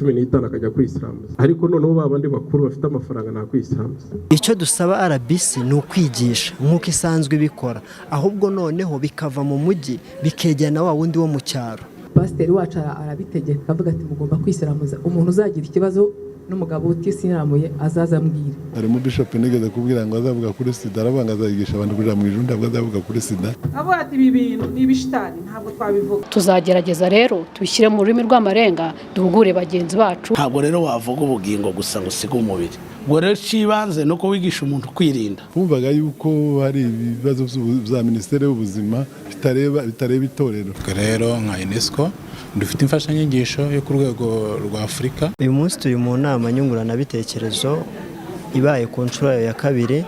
15 akajya kwisiramuza. Ariko noneho ba bandi bakuru bafite amafaranga, nta kwisiramuza. Icyo dusaba RBC ni ukwigisha nk'uko isanzwe ibikora, ahubwo noneho bikava mu mujyi bikegera na wa wundi wo mu cyaro. Pasiteri wacu arabitegeka, akavuga ati: "Mugomba kwisiramuza. Umuntu uzagira ikibazo n'umugabo utisiramuye azaza ambwira." Harimo bishop nigeze kubwira ngo azavuga kuri sida, aravuga ngo azayigisha abantu kujya mu ijuru, ntabwo azavuga kuri sida. Avuga ati: "Ibi bintu ni ibishitani, ntabwo twabivuga." Tuzagerageza rero tubishyire mu rurimi rw'amarenga, duhugure bagenzi bacu. Ntabwo rero wavuga ubugingo gusa ngo usige umubiri. Ubwo rero icy'ibanze ni uko wigisha umuntu kwirinda. Bumvaga yuko hari ibibazo bya Minisiteri y'Ubuzima bitareba itorero. Twe rero nka UNESCO dufite imfashanyigisho yo ku rwego rwa Afurika. Uyu munsi turi mu nama nyunguranabitekerezo ibaye ku nshuro yayo ya kabiri,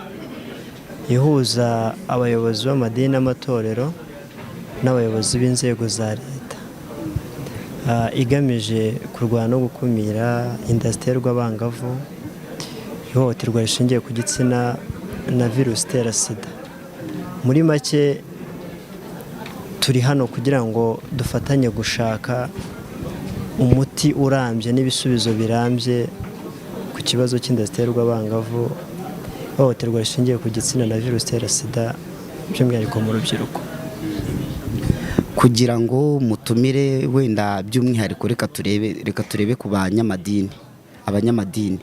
ihuza abayobozi b'amadini n'amatorero n'abayobozi b'inzego za leta, igamije kurwana no gukumira inda ziterwa abangavu, ihohoterwa rishingiye ku gitsina na virusi itera sida. Muri make, turi hano kugira ngo dufatanye gushaka umuti urambye n'ibisubizo birambye ku kibazo cy'inda ziterwa abangavu, ihohoterwa rishingiye ku gitsina na virusi itera sida, by'umwihariko mu rubyiruko. Kugira ngo mutumire wenda by'umwihariko, reka turebe ku banyamadini. Abanyamadini,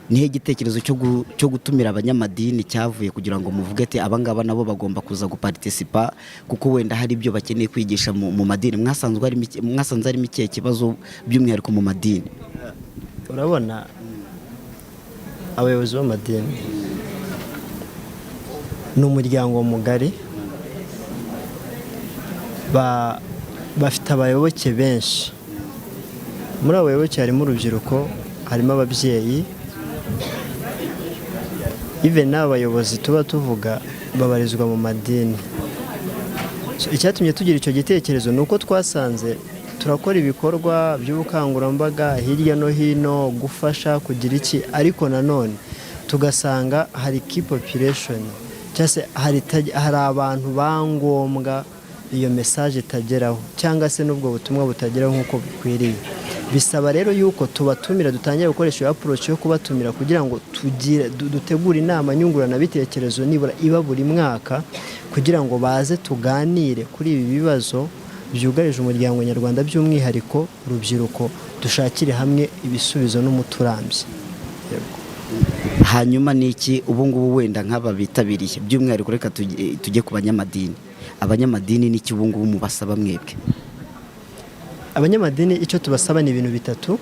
nihe igitekerezo cyo gutumira abanyamadini cyavuye, kugira ngo muvuge ati: "Abangaba nabo bagomba kuza guparticipa," kuko wenda hari ibyo bakeneye kwigisha mu madini? Mwasanze harimo ikihe kibazo by'umwihariko mu madini? Urabona, abayobozi b'amadini ni umuryango mugari, bafite abayoboke benshi. Muri abo bayoboke harimo urubyiruko, harimo ababyeyi, even n'aba bayobozi tuba tuvuga babarizwa mu madini. So, icyatumye tugira icyo gitekerezo ni uko twasanze turakora ibikorwa by'ubukangurambaga hirya no hino, gufasha kugira iki, ariko nanone tugasanga hari key population, cyangwa se hari abantu ba ngombwa iyo message itageraho, cyangwa se n'ubwo butumwa butageraho nk'uko bikwiriye. Bisaba rero yuko tubatumira, dutangira gukoresha iyo approach yo kubatumira kugira ngo dutegure inama nyunguranabitekerezo nibura iba buri mwaka, kugira ngo baze tuganire kuri ibi bibazo byugarije umuryango nyarwanda, by'umwihariko urubyiruko, dushakire hamwe ibisubizo n'umuti urambye. Yego. Hanyuma ni iki ubu ngubu wenda nk'aba bitabiriye, by'umwihariko reka tujye ku banyamadini, abanyamadini ni iki ubu ngubu mubasaba mwebwe? Abanyamadini icyo tubasaba ni ibintu bitatu.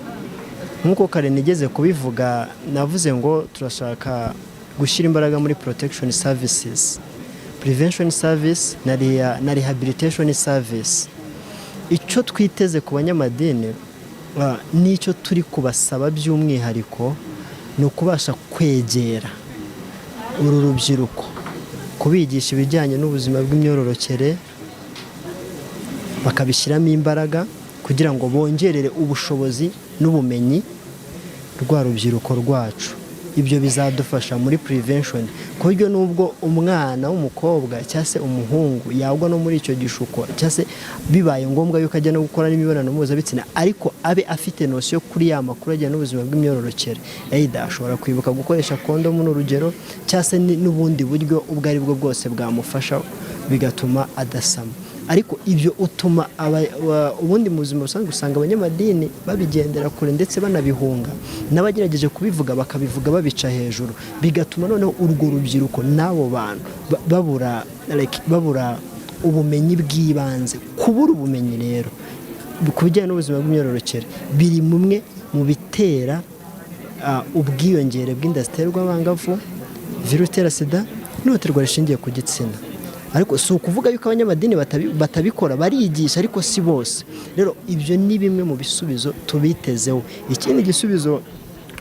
Nk'uko kare nigeze kubivuga, navuze ngo turashaka gushyira imbaraga muri protection services, prevention service na rehabilitation service. Icyo twiteze ku banyamadini n'icyo turi kubasaba by'umwihariko ni ukubasha kwegera uru rubyiruko, kubigisha ibijyanye n'ubuzima bw'imyororokere, bakabishyiramo imbaraga kugira ngo bongerere ubushobozi n'ubumenyi rwa rubyiruko rwacu. Ibyo bizadufasha muri prevention, ku buryo n'ubwo umwana w'umukobwa cyangwa se umuhungu yagwa no muri icyo gishuko, cyangwa se bibaye ngombwa yuko ajya no gukora n'imibonano mpuzabitsina, ariko abe afite notion kuri ya makuru ajyanye n'ubuzima bw'imyororokere. Either ashobora kwibuka gukoresha kondomu, ni urugero, cyangwa se n'ubundi buryo ubwo ari bwo bwose bwamufasha bigatuma adasama. Ariko ibyo utuma ubundi mu buzima busanzwe usanga abanyamadini babigendera kure, ndetse banabihunga, n'abagerageje kubivuga bakabivuga babica hejuru, bigatuma noneho urwo rubyiruko n'abo bantu babura, like, babura ubumenyi bw'ibanze. Kubura ubumenyi rero ku bijyanye n'ubuzima bw'imyororokere biri mumwe mu bitera ubwiyongere bw'inda ziterwa abangavu, virusi itera sida n'ihohoterwa rishingiye ku gitsina. Ariko si ukuvuga yuko abanyamadini batabikora, barigisha, ariko si bose. Rero ibyo ni bimwe mu bisubizo tubitezeho. Ikindi gisubizo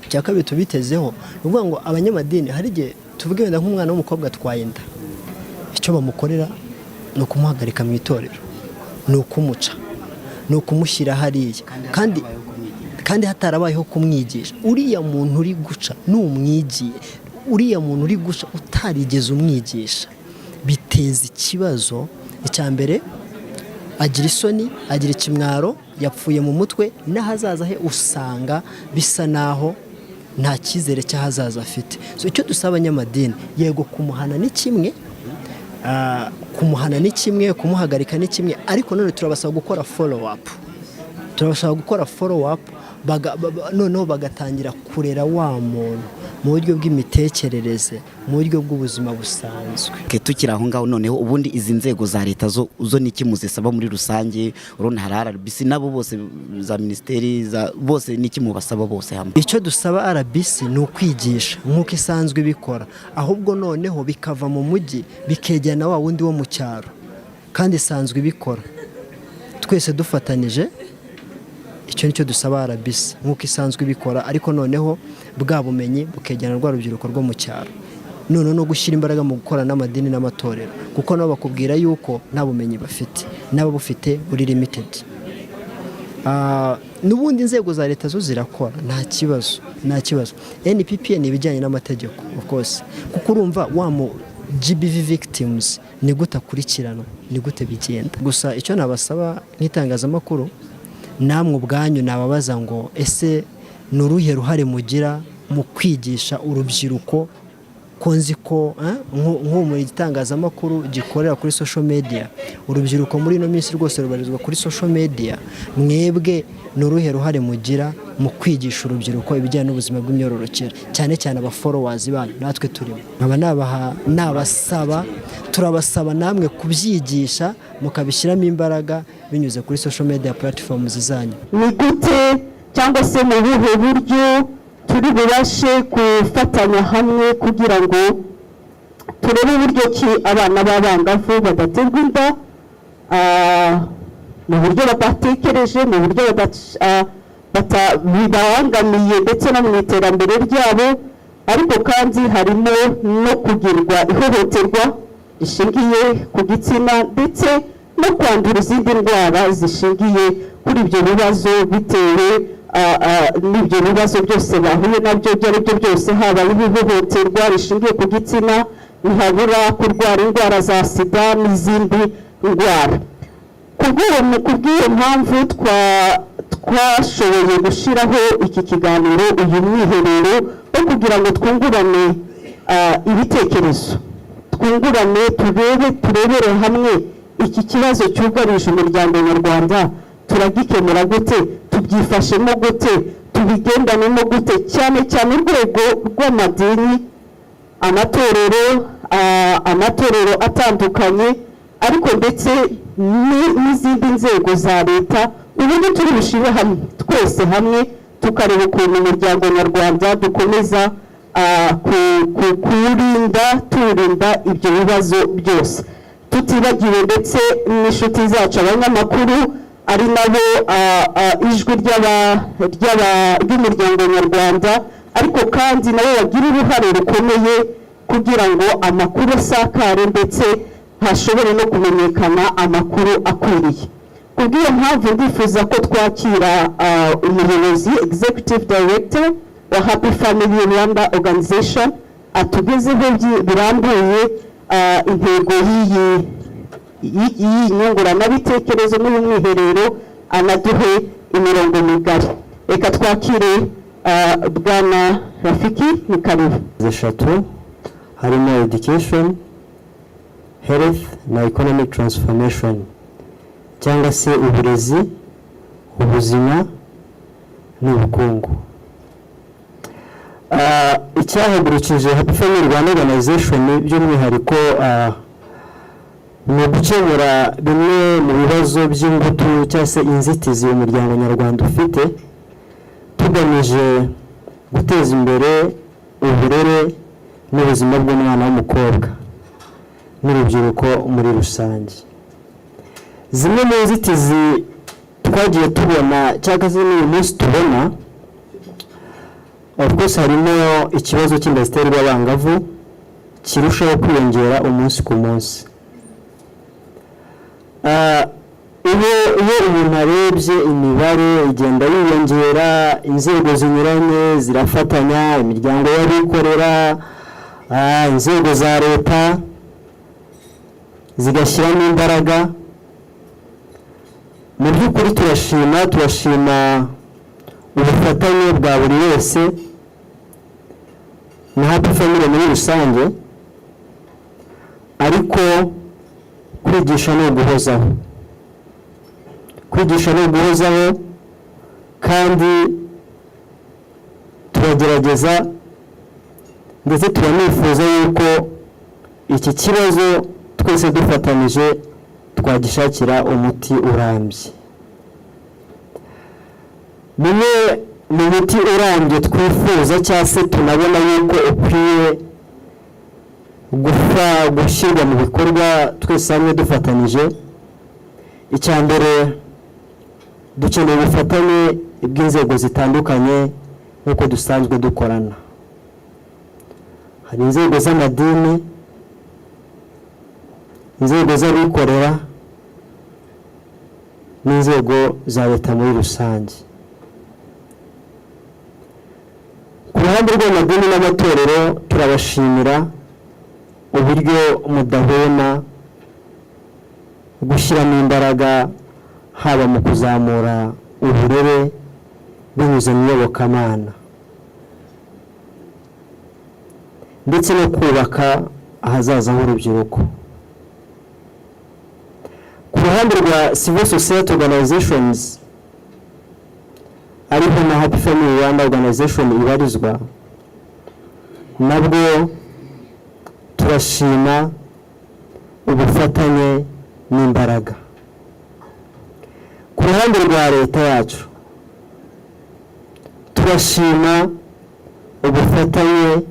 cya kabiri tubitezeho ni ukuvuga ngo abanyamadini, hari igihe tuvuge wenda nk'umwana w'umukobwa atwaye inda, icyo bamukorera ni ukumuhagarika mu itorero, ni ukumuca, ni ukumushyira hariya, kandi hatarabayeho kumwigisha. Uriya muntu uri guca numwigiye, uriya muntu uri guca utarigeze umwigisha, biteza ikibazo. Icya mbere Agira isoni, agira ikimwaro, yapfuye mu mutwe n'ahazaza he usanga bisa naho nta cyizere cy'ahazaza afite. So icyo dusaba abanyamadini, yego kumuhana ni kimwe, kumuhana ni kimwe, kumuhagarika ni kimwe, ariko none turabasaba gukora follow up. Turabasaba gukora follow up, noneho bagatangira kurera wa muntu mu buryo bw'imitekerereze, mu buryo bw'ubuzima busanzwe. Okay, tukiri aho ngaho, noneho ubundi izi nzego za leta zo niki muzisaba muri rusange? Urabona hari RBC nabo bose, za minisiteri za bose, niki mubasaba bose hamwe? Icyo dusaba RBC ni ukwigisha nk'uko isanzwe ibikora, ahubwo noneho bikava mu mujyi bikegera na wa wundi wo mu cyaro, kandi isanzwe ibikora. Twese dufatanije, icyo nicyo dusaba RBC, nk'uko isanzwe ibikora, ariko noneho bwa bumenyi bukegerana rwa rubyiruko rwo mu cyaro. Noneho no gushyira imbaraga mu gukora n'amadini n'amatorero, kuko nabo bakubwira yuko nta bumenyi bafite, n'ababufite buri limited. N'ubundi inzego za leta zo zirakora, nta kibazo, nta kibazo. NPPA ni ibijyanye n'amategeko, of course, kuko urumva wa mu GBV victims ni gute akurikiranwa, ni gute bigenda. Gusa icyo nabasaba nk'itangazamakuru, namwe ubwanyu nababaza ngo: ese ni uruhe ruhare mugira mu kwigisha urubyiruko? Ko nzi ko nk'ubu muri igitangazamakuru gikorera kuri social media, urubyiruko muri ino minsi rwose rubarizwa kuri social media, mwebwe ni uruhe ruhare mugira mu kwigisha urubyiruko ibijyanye n'ubuzima bw'imyororokere, cyane cyane aba followers banyu, natwe turimo? Nkaba nabaha, nabasaba, turabasaba namwe kubyigisha, mukabishyiramo imbaraga binyuze kuri social media platforms zanyu. Ni gute cyangwa se mu buhe buryo turi bubashe gufatanya hamwe kugira ngo turebe uburyo ki abana b'abangavu badaterwa inda mu buryo badatekereje, mu buryo bibabangamiye ndetse no mu iterambere ryabo? Ariko kandi harimo no kugirwa ihohoterwa rishingiye ku gitsina ndetse no kwandura izindi ndwara zishingiye kuri ibyo bibazo, bitewe n'ibyo bibazo byose bahuye nabyo, ibyo ari byo byose, haba ihohoterwa rishingiye ku gitsina, ntihabura kurwara indwara za sida n'izindi ndwara. Kubw'iyo mpamvu twashoboye gushyiraho iki kiganiro, uyu mwiherero wo kugira ngo twungurane ibitekerezo, twungurane, turebe, turebere hamwe iki kibazo cyugarije umuryango nyarwanda. Turagikemura gute? Tubyifashemo gute? Tubigendanemo gute? Cyane cyane urwego rw'amadini, amatorero atandukanye, ariko ndetse n'izindi nzego za leta. Ubundi turi bushyire hamwe twese hamwe, tukareba ukuntu umuryango nyarwanda dukomeza kuwurinda, tuwurinda ibyo bibazo byose, tutibagiwe ndetse n'inshuti zacu abanyamakuru, ari nabo ijwi ry'umuryango nyarwanda, ariko kandi nabo bagira uruhare rukomeye kugira ngo amakuru asakare ndetse hashobore no kumenyekana amakuru akwiriye. Kubw'iyo mpamvu ndifuza ko twakira umuyobozi, executive director wa Happy Family Rwanda Organization, atugezeho birambuye intego y'iyi nyunguranabitekerezo n'uyu mwiherero, anaduhe imirongo migari. Reka twakire Bwana Rafiki, ni karibu. Eshatu harimo education, health na economic transformation, cyangwa se uburezi, ubuzima n'ubukungu. Icyahagurukije Happy Family Rwanda Organization by'umwihariko ni ugukemura bimwe mu bibazo by'ingutu cyangwa se inzitizi umuryango nyarwanda ufite, tugamije guteza imbere uburere n'ubuzima bw'umwana w'umukobwa n'urubyiruko muri rusange. Zimwe mu nzitizi twagiye tubona cyangwa se n'uyu munsi tubona, of course harimo ikibazo cy'inda ziterwa abangavu kirushaho kwiyongera umunsi ku munsi. Iyo umuntu arebye imibare igenda yiyongera, inzego zinyuranye zirafatanya, imiryango y'abikorera, inzego za leta zigashyiramo imbaraga. Mu by'ukuri turashima ubufatanye bwa buri wese na Happy Family muri rusange, ariko kwigisha ni uguhozaho, kwigisha ni uguhozaho, kandi turagerageza ndetse turanifuza yuko iki kibazo twese dufatanije twagishakira umuti urambye. Bimwe mu muti urambye twifuza cyangwa se tunabona yuko ukwiye gushyirwa mu bikorwa twese hamwe dufatanije, icya mbere dukeneye ubufatanye bw'inzego zitandukanye nk'uko dusanzwe dukorana. Hari inzego z'amadini, inzego z'abikorera n'inzego za leta muri rusange. Ku ruhande rw'amadini n'amatorero turabashimira uburyo mudahwema gushyiramo imbaraga, haba mu kuzamura uburere binyuze mu iyobokamana ndetse no kubaka ahazaza h'urubyiruko. Ku ruhande rwa civil society organizations, ariho na Happy Family Rwanda Organization ibarizwa, nabwo turashima ubufatanye n'imbaraga. Ku ruhande rwa leta yacu turashima ubufatanye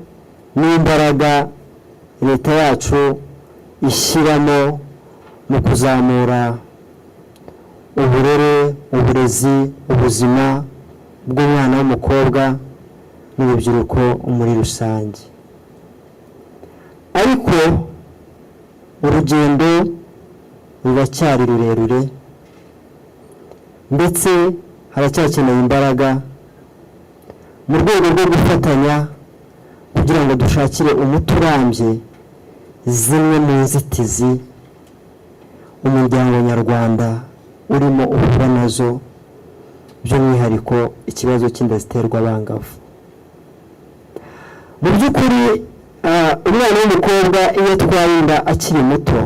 n'imbaraga leta yacu ishyiramo mu kuzamura uburere, uburezi, ubuzima bw'umwana w'umukobwa n'urubyiruko muri rusange. Ariko urugendo ruracyari rurerure ndetse haracyakenewe imbaraga mu rwego rwo gufatanya kugira ngo dushakire umuti urambye zimwe mu nzitizi umuryango nyarwanda urimo uhura nazo, by'umwihariko ikibazo cy'inda ziterwa abangavu. Mu by'ukuri umwana w'umukobwa iyo atwaye inda akiri muto,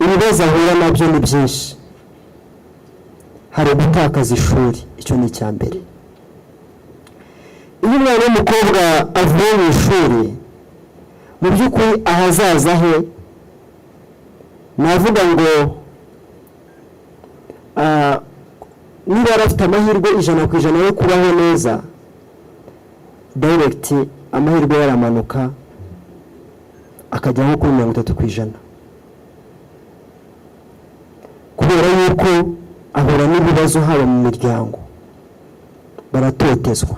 ibibazo ahura nabyo ni byinshi. Hari gutakaza ishuri, icyo ni icya mbere. Iyo umwana w'umukobwa avuye mu ishuri, mu by'ukuri ahazaza he, navuga ngo niba yari afite amahirwe 100% yo kubaho neza, direct amahirwe yaramanuka akajya nko kuri 30%, kubera yuko ahura n'ibibazo haba mu miryango, baratotezwa.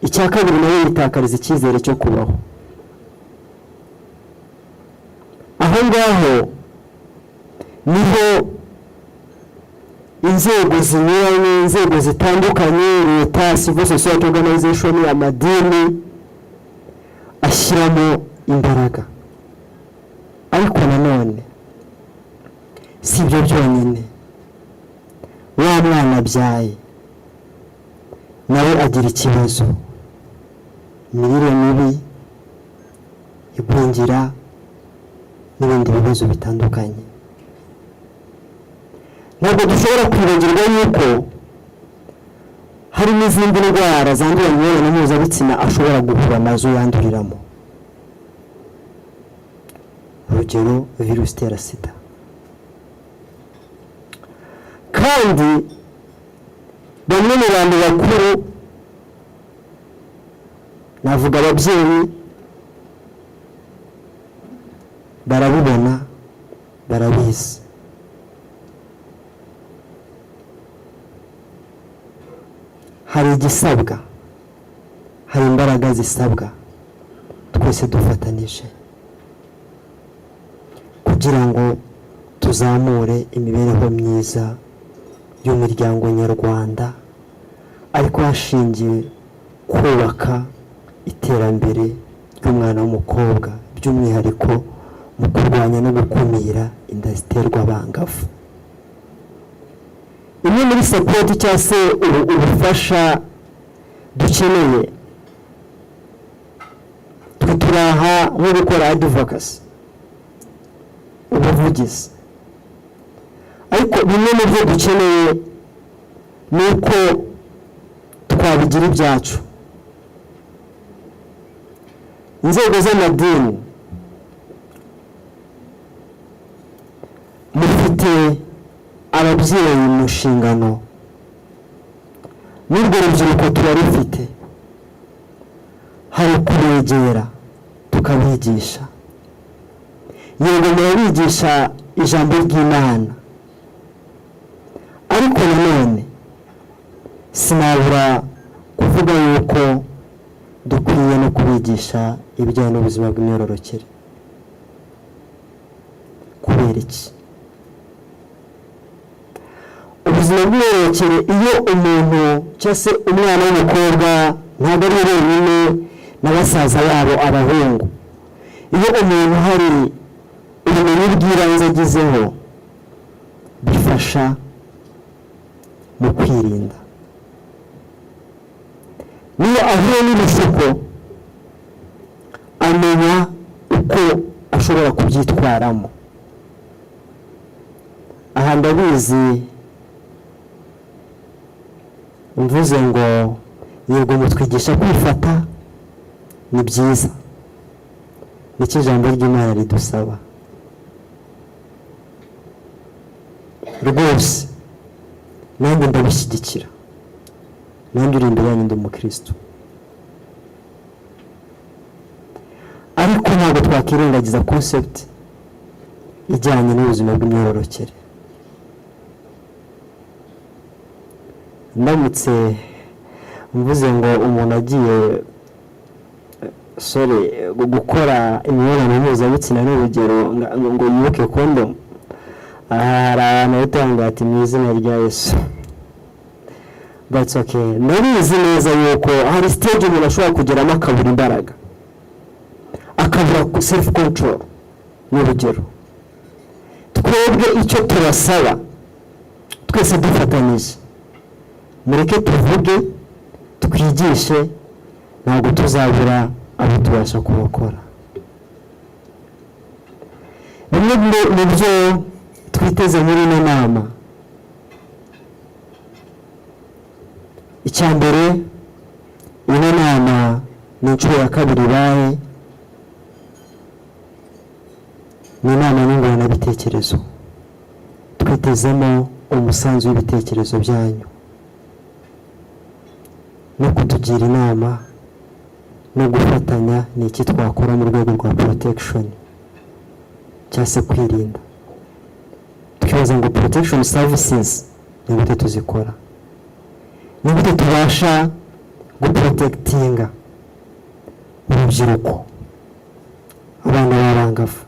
Icya kabiri, nawe yitakariza icyizere cyo kubaho. Aho ngaho niho inzego zinyuranye, inzego zitandukanye, leta, civil society organization, amadini ashyiramo imbaraga. Ariko nanone si ibyo byonyine, wa mwana abyaye nawe agira ikibazo, imirire mibi, igwingira n'ibindi bibazo bitandukanye. Ntabwo dushobora kwibagirwa yuko hari n'izindi ndwara zandurira mu mibonano mpuzabitsina ashobora guhura nazo yanduriramo, urugero virusi itera sida. Kandi bamwe mu bantu bakuru, navuga ababyeyi, barabibona, barabizi. Hari igisabwa, hari imbaraga zisabwa twese dufatanije kugira ngo tuzamure imibereho myiza y'umuryango nyarwanda, ariko hashingiwe kubaka iterambere ry'umwana w'umukobwa by'umwihariko mu kurwanya no gukumira inda ziterwa abangavu. Imwe muri support cyangwa se ubufasha dukeneye, twe turaha nko gukora advocacy, ubuvugizi, ariko bimwe mu byo dukeneye ni uko twabigira ibyacu. Inzego z'amadini, mufite ababyeyi mu nshingano, n'urwo rubyiruko turarufite. Hari ukubegera tukabigisha. Yego, murabigisha ijambo ry'Imana, ariko nanone sinabura kuvuga yuko dukwiye no kubigisha ibijyanye n'ubuzima bw'imyororokere. Kubera iki? Ubuzima bw'imyororokere, iyo umuntu cyangwa se umwana w'umukobwa, ntabwo ari we wenyine, na basaza babo abahungu, iyo umuntu hari ubumenyi bw'ibanze agezeho, bifasha mu kwirinda. Niyo ahuye n'ibishuko, amenya uko ashobora kubyitwaramo. Aha ndabizi, mvuze ngo yego mutwigisha kwifata, ni byiza, nicyo ijambo ry'Imana ridusaba rwose, nanjye ndabishyigikira, nanjye uri imbere yanyu ndi umukristo, ariko ntabwo twakirengagiza concept ijyanye n'ubuzima bw'imyororokere. Ndamutse mvuze ngo umuntu agiye, sorry, gukora imibonano mpuzabitsina n'urugero, ngo yibuke kondomu, aha hari abantu bahita bambwira ati mu izina rya Yesu, but okay. Ndabizi neza yuko hari stage umuntu ashobora kugeramo akabura imbaraga, akabura self control. Ni urugero, twebwe icyo tubasaba twese dufatanyije, mureke tuvuge, twigishe, ntabwo tuzabura abo tubasha kubakora. Bimwe mu byo twiteze muri ino nama, icya mbere, ino nama ni inshuro ya kabiri ibaye, ni inama nyunguranabitekerezo. Twitezemo umusanzu w'ibitekerezo byanyu no kutugira inama no gufatanya ni iki twakora mu rwego rwa protection cyangwa se kwirinda. Twibaza ngo protection services ni gute tuzikora, ni gute tubasha guprotectinga urubyiruko, abana b'abangavu.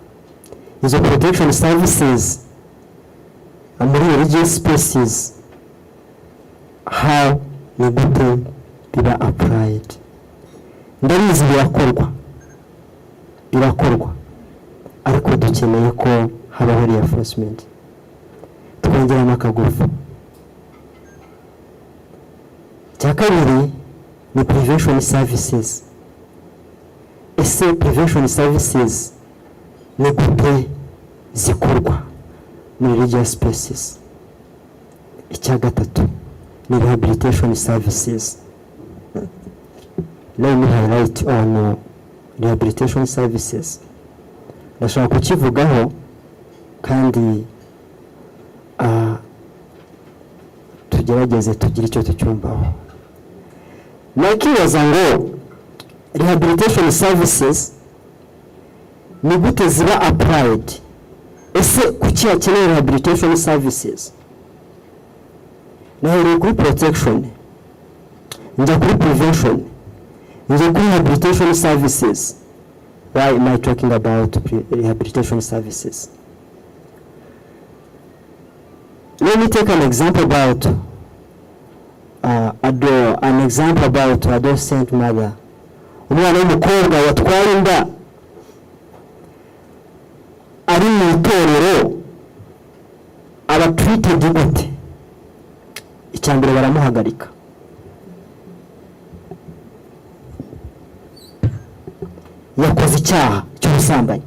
Izo protection services muri religious spaces, how, ni gute biba applied? Ndabizi birakorwa, birakorwa, ariko dukeneye ko habaho reinforcement, twongeramo akagufu. Icya kabiri ni prevention services. Ese prevention services ni gute zikorwa muri religious spaces? Icya gatatu ni rehabilitation services. Let me highlight on rehabilitation services. Ndashaka kukivugaho kandi tugerageze tugire icyo tucyumvaho. Nakibaza ngo rehabilitation services ni gute ziba applied? Ese kuki hakenewe rehabilitation services? Nahereye kuri protection, njya kuri prevention, njya kuri rehabilitation services. Why am I talking about rehabilitation services? Let me take an example about adolescent mother. Umwana w'umukobwa watwaye inda. Itorero aba treated gute? Icya mbere, baramuhagarika. Yakoze icyaha cy'ubusambanyi.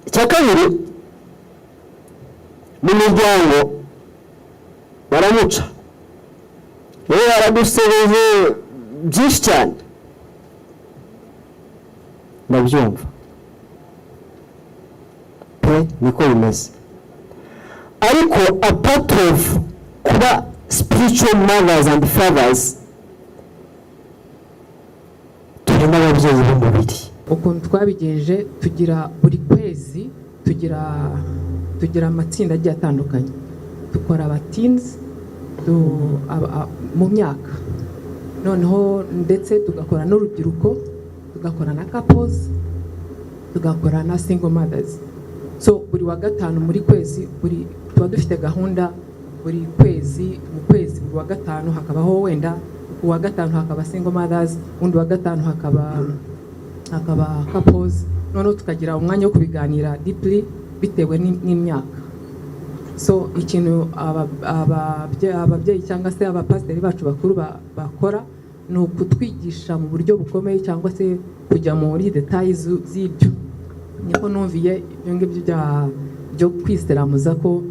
Icya kabiri, mu miryango baramuca rero, baradusebeje byinshi cyane, ndabyumva pe, niko bimeze. Ariko apart of kuba spiritual mothers and fathers, turi n'ababyeyi b'umubiri. Ukuntu twabigenje, tugira buri kwezi tugira amatsinda agiye atandukanye. Dukora aba teens mu myaka, noneho ndetse tugakora n'urubyiruko, tugakora na couples, tugakora na single mothers. So buri wa gatanu muri kwezi, buri tuba dufite gahunda buri kwezi, mu kwezi buri wa gatanu hakabaho, wenda ku wa gatanu hakaba single mothers, undi wa gatanu hakaba couples, noneho tukagira umwanya wo kubiganira deeply bitewe n'imyaka. So ikintu ababyeyi cyangwa se abapasiteri bacu bakuru bakora ni ukutwigisha mu buryo bukomeye cyangwa se kujya muri détails z'ibyo. Niko numviye ibyo ngibyo byo kwisiramuza, ko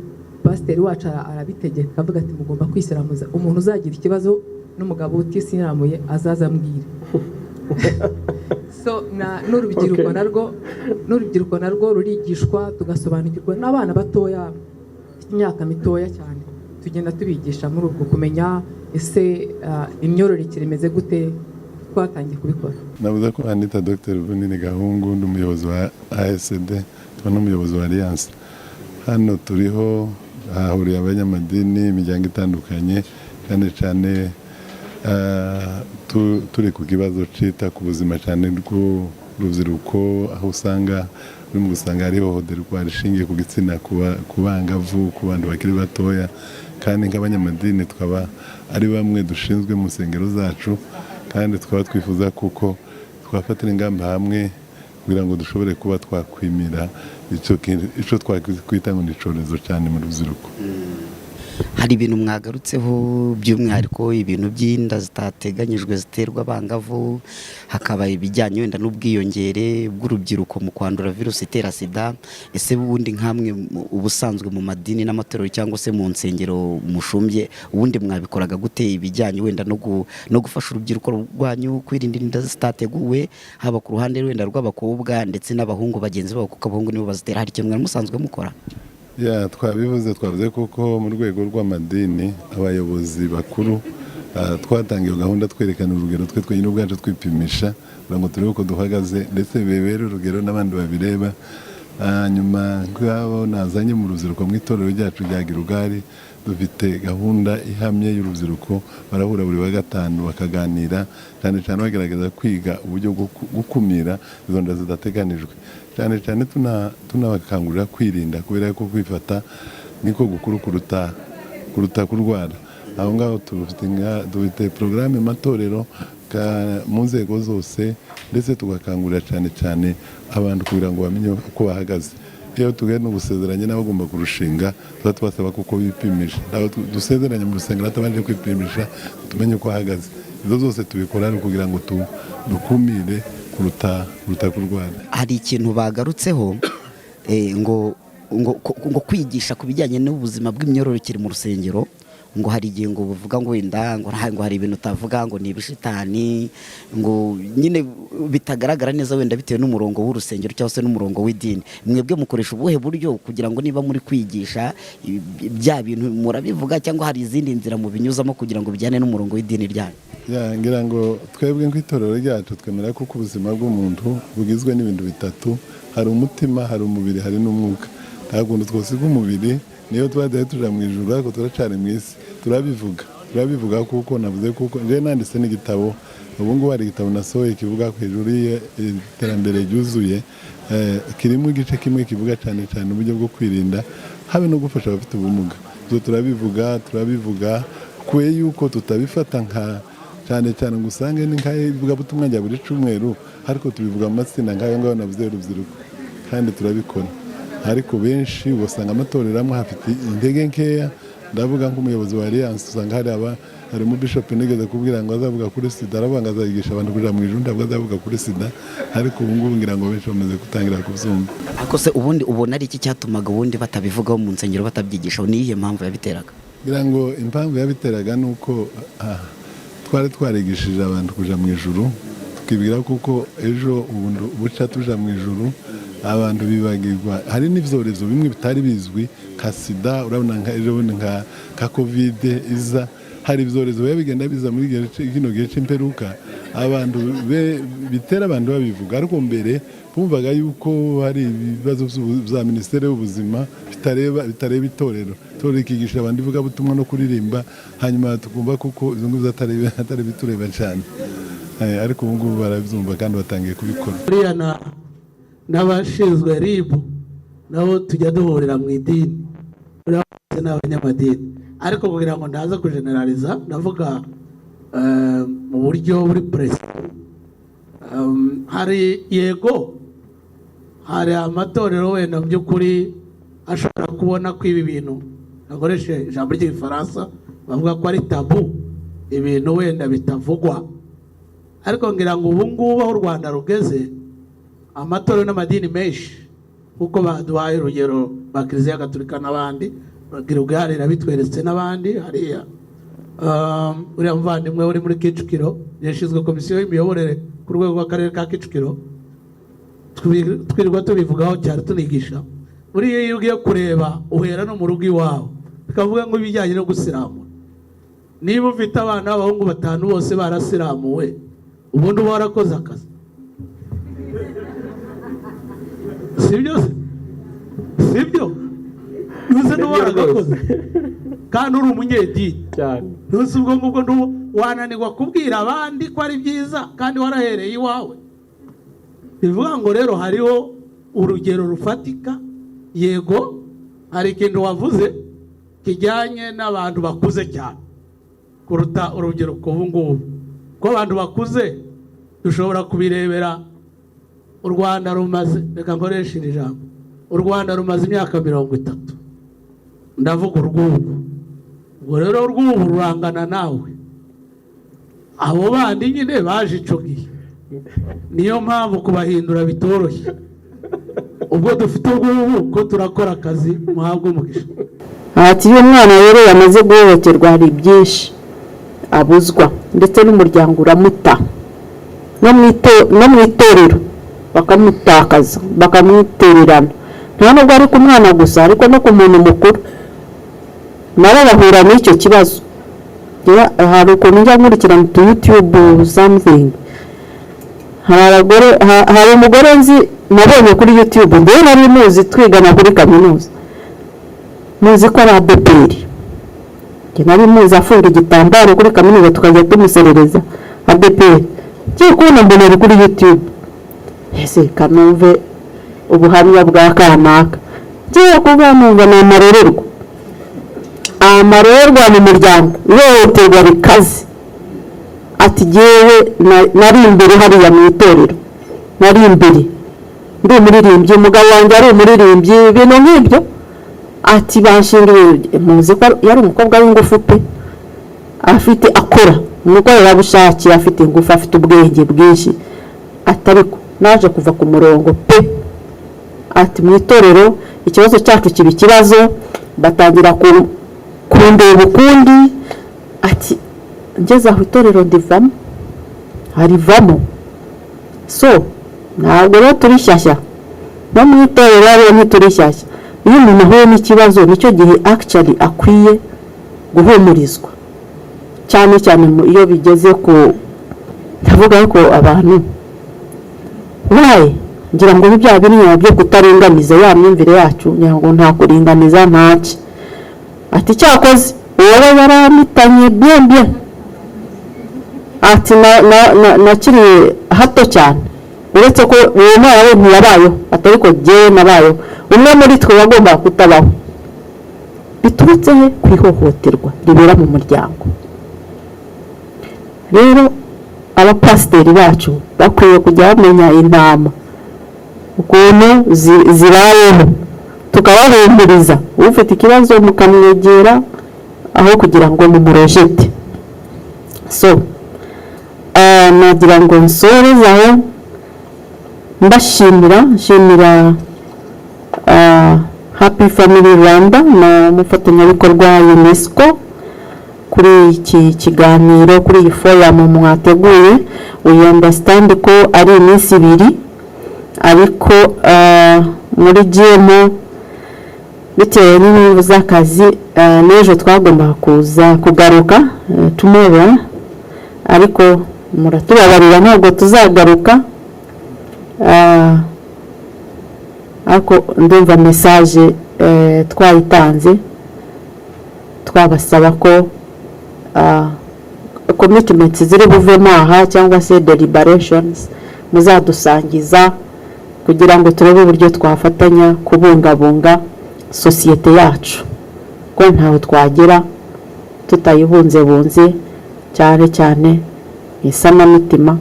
pasiteri wacu arabitegeka, avuga ati: "Mugomba kwisiramuza. Umuntu uzagira ikibazo n'umugabo utisiramuye azaza ambwire." So n'urubyiruko narwo rurigishwa, tugasobanukirwa n'abana batoya bafite imyaka mitoya cyane, tugenda tubigisha muri ubwo kumenya ese imyororokere imeze gute. Twatangiye kubikora. Navuze ko Anita Dr Bunini Gahungu, ndi umuyobozi wa ASD, tukaba n'umuyobozi wa Alliance. Hano turiho hahuriye abanyamadini, imiryango itandukanye, cyane cyane turi ku kibazo cita ku buzima cyane rw'urubyiruko, aho usanga urimo gusanga hari ihohoterwa rishingiye ku gitsina ku bangavu, ku bantu bakiri batoya. Kandi nk'abanyamadini tukaba ari bamwe dushinzwe mu nsengero zacu, kandi tukaba twifuza kuko twafatira ingamba hamwe kugira ngo dushobore kuba twakwimira icyo twakwita ngo ni icyorezo cyane mu rubyiruko. Hari ibintu mwagarutseho, by'umwihariko ibintu by'inda zitateganyijwe ziterwa abangavu, hakaba ibijyanye wenda n'ubwiyongere bw'urubyiruko mu kwandura virusi itera SIDA. Ese ubundi nk'amwe ubusanzwe mu madini n'amatorero cyangwa se mu nsengero mushumbye, ubundi mwabikoraga gute, ibijyanye wenda no gufasha urubyiruko rwanyu kwirinda inda zitateguwe, haba ku ruhande wenda rw'abakobwa ndetse n'abahungu bagenzi babo, kuko abahungu nibo bazitera? Hari ikintu mwari musanzwe mukora? Ya, twabivuze, twavuze kuko mu rwego rw'amadini, abayobozi bakuru, twatangiye gahunda twerekana urugero, twe twenyine ubwacu twipimisha kugira ngo turebe uko duhagaze, ndetse bibere urugero n'abandi babireba. Hanyuma nk'abo nazanye mu rubyiruko, mu itorero ryacu rya Girugari, dufite gahunda ihamye y'urubyiruko. Barahura buri wa gatanu bakaganira, cyane cyane bagerageza kwiga uburyo bwo gukumira izo nda zidateganijwe, cyane cyane tunabakangurira kwirinda, kubera ko kwifata niko gukuru kuruta kurwara. Aho ngaho dufite porogaramu mu matorero, mu nzego zose, ndetse tugakangurira cyane cyane abantu kugira ngo bamenye uko bahagaze. Iyo tugiye no gusezeranya n'abagomba kurushinga, tuba tubasaba kuko bipimisha. Ntabwo dusezeranya mu rusengero batabanje kwipimisha, tumenye uko ahagaze. Izo zose tubikora ari ukugira ngo dukumire kuruta kurwara. Hari ikintu bagarutseho, ngo kwigisha ku bijyanye n'ubuzima bw'imyororokere mu rusengero, ngo hari igihe ngo buvuga ngo wenda ngo hari ibintu utavuga, ngo ni ibishitani, ngo nyine bitagaragara neza, wenda bitewe n'umurongo w'urusengero cyangwa se n'umurongo w'idini. Mwebwe mukoresha ubuhe buryo kugira ngo niba muri kwigisha bya bintu murabivuga, cyangwa hari izindi nzira mubinyuzamo kugira ngo bijyane n'umurongo w'idini ryanyu? Ya, ngira ngo twebwe nk'itorero ryacu twemera ko ubuzima bw'umuntu bugizwe n'ibintu bitatu: hari umutima, hari umubiri, hari n'umwuka. Nta kuntu twosiga umubiri. Niyo tuba tuja mu ijuru, ariko turacari mu isi. Turabivuga kuko navuze kuko njyewe nanditse n'igitabo. Ubu ngubu hari igitabo nasohoye kivuga hejuru y'iterambere ryuzuye, kirimo igice kimwe kivuga cyane cyane uburyo bwo kwirinda, habe no gufasha abafite ubumuga. Ibyo turabivuga kwe yuko tutabifata nka cyane. Cyane cyane ngo usange ni nk'ivugabutumwa rya buri cyumweru, ariko tubivuga mu matsinda nk'ayo ngayo navuze y'urubyiruko, kandi turabikora. Ariko benshi usanga amatorero amwe hafite intege nkeya. Ndavuga nk'umuyobozi wa Alliance, usanga hari aba harimo bishop nigeze kubwira ngo azavuga kuri sida, aravuga ngo azayigisha abantu kuja mu ijuru, ntabwo azavuga kuri sida. Ariko ubu ngubu ngira ngo benshi bamaze gutangira kubyumva. Ariko se ubundi ubona ari iki cyatumaga ubundi batabivugaho mu nsengero, batabyigishaho? Ni iyihe mpamvu yabiteraga? Ngira ngo impamvu yabiteraga ni uko twari twarigishije abantu kuja mu ijuru, tukibwira kuko ejo ubundi buca tuja mu ijuru, abantu bibagirwa hari n'ibyorezo bimwe bitari bizwi nka sida. Urabona nka ejo bundi nka COVID iza, hari ibyorezo biba bigenda biza muri kino gihe cy'imperuka, abantu bitera abantu babivuga. Ariko mbere bumvaga yuko hari ibibazo bya Minisiteri y'Ubuzima bitareba itorero. Itorero rikigisha abantu ivugabutumwa no kuririmba, hanyuma tukumva kuko izo ngibyo atari bitureba cyane. Ariko ubu ngubu barabyumva kandi batangiye kubikora. Buriya n'abashinzwe RIB nabo tujya duhurira mu idini, buriya bose ni abanyamadini. Ariko kugira ngo ndaza kujeneraliza, ndavuga mu buryo buri précis. Hari, yego, hari amatorero wenda mu by'ukuri ashobora kubona ko ibi bintu, akoreshe ijambo ry'Igifaransa bavuga ko ari tabou, ibintu wenda bitavugwa. Ariko ngira ngo ubu ngubu aho u Rwanda rugeze, amatorero n'amadini menshi, kuko baduhaye urugero ba Kiliziya Gatolika n'abandi, Girugari irabitweretse n'abandi hariya. Uriya muvandimwe uri muri Kicukiro yashinzwe komisiyo y'imiyoborere ku rwego rw'akarere ka Kicukiro, twirirwa tubivugaho cyane, tunigisha. Buriya iyo ugiye kureba uhera no mu rugo iwawe, bikavuga ngo ibijyanye no gusiramura, niba ufite abana b'abahungu batanu bose barasiramuwe, ubundi uba warakoze akazi, sibyo se? Sibyo? Ntuze n'uba waragakoze kandi uri umunyedini, ntuzi ubwo ngubwo wananirwa kubwira abandi ko ari byiza kandi warahereye iwawe. Bivuga ngo rero hariho urugero rufatika. Yego, hari ikintu wavuze kijyanye n'abantu bakuze cyane kuruta urubyiruko ubu ngubu, ko abantu bakuze dushobora kubirebera. U Rwanda rumaze, reka nkoreshe iri jambo, u Rwanda rumaze imyaka 30, ndavuga urw'ubu. Ubwo rero urw'ubu rurangana nawe, abo bandi nyine baje icyo gihe, niyo mpamvu kubahindura bitoroshye. Ubwo dufite urw'ubu ko turakora akazi, muhabwe umugisha. Ati iyo umwana rero yamaze guhohoterwa, hari byinshi abuzwa, ndetse n'umuryango uramuta, no mu itorero bakamutakaza, bakamwitererana. Nta nubwo ari ku mwana gusa, ariko no ku muntu mukuru nabo bahura n'icyo kibazo. Hari ukuntu njya nkurikirana utu YouTube something, hari abagore, hari umugore nzi nabonye kuri YouTube, njyewe nari muzi twigana kuri kaminuza, muzi ko ari ADEPR. Njye nari muzi afunga igitambaro kuri kaminuza, tukajya tumuserereza ADEPR. Ngiye kubona mbona ari kuri YouTube, ese kanumve ubuhamya bwa kanaka. Ngiye kuba numva ni amarorerwa, amarorerwa mu muryango, ihohoterwa rikaze. Ati jyewe nari imbere hariya mu itorero, nari imbere ndi umuririmbyi, umugabo wanjye ari umuririmbyi, ibintu nk'ibyo. Ati banshinga ibintu, muzi ko yari umukobwa w'ingufu pe, afite, akora umukorerabushake, afite ingufu, afite ubwenge bwinshi. Ati ariko naje kuva ku murongo pe. Ati mu itorero ikibazo cyacu kiba ikibazo, batangira kundeba ukundi. Ati ngeze aho itorero ndivamo, harivamo. So ntabwo rero turi shyashya, no mu itorero rero ntituri shyashya. Iyo umuntu ahuye n'ikibazo, nicyo gihe actually akwiye guhumurizwa cyane cyane iyo bigeze ku, ndavuga ko abantu wayi ngira ngo bya biriya byo kutaringaniza, ya myumvire yacu, ngira ngo nta kuringaniza ntaki. Ati cyakoze uwowe yaramitanye bien bien. Ati nakiriye hato cyane, uretse ko uwo mwana we ntiyabayeho, ati ariko jyewe nabayeho. Umwe muri twe wagombaga kutabaho, biturutse he? Ku ihohoterwa ribera mu muryango. Rero abapasiteri bacu bakwiye kujya bamenya intama ukuntu zibayeho, tukabahumuriza. Ufite ikibazo mukamwegera aho kugira ngo mumurejete. So nagira ngo nsoreze aho, mbashimira, nshimira Happy Family Rwanda na umufatanyabikorwa UNESCO kuri iki kiganiro, kuri iyi forum mwateguye. We understand ko ari iminsi 2, ariko muri GMO bitewe n'impamvu z'akazi, n'ejo twagombaga kuza kugaruka, tomorrow, ariko muratubabarira ntabwo tuzagaruka. Ariko ndumva message twayitanze, twabasaba ko commitments ziri buvemo aha cyangwa se deliberations muzadusangiza kugira ngo turebe uburyo twafatanya kubungabunga sosiyete yacu, ko ntawe twagera tutayibunzebunze, cyane cyane mu isanamitima.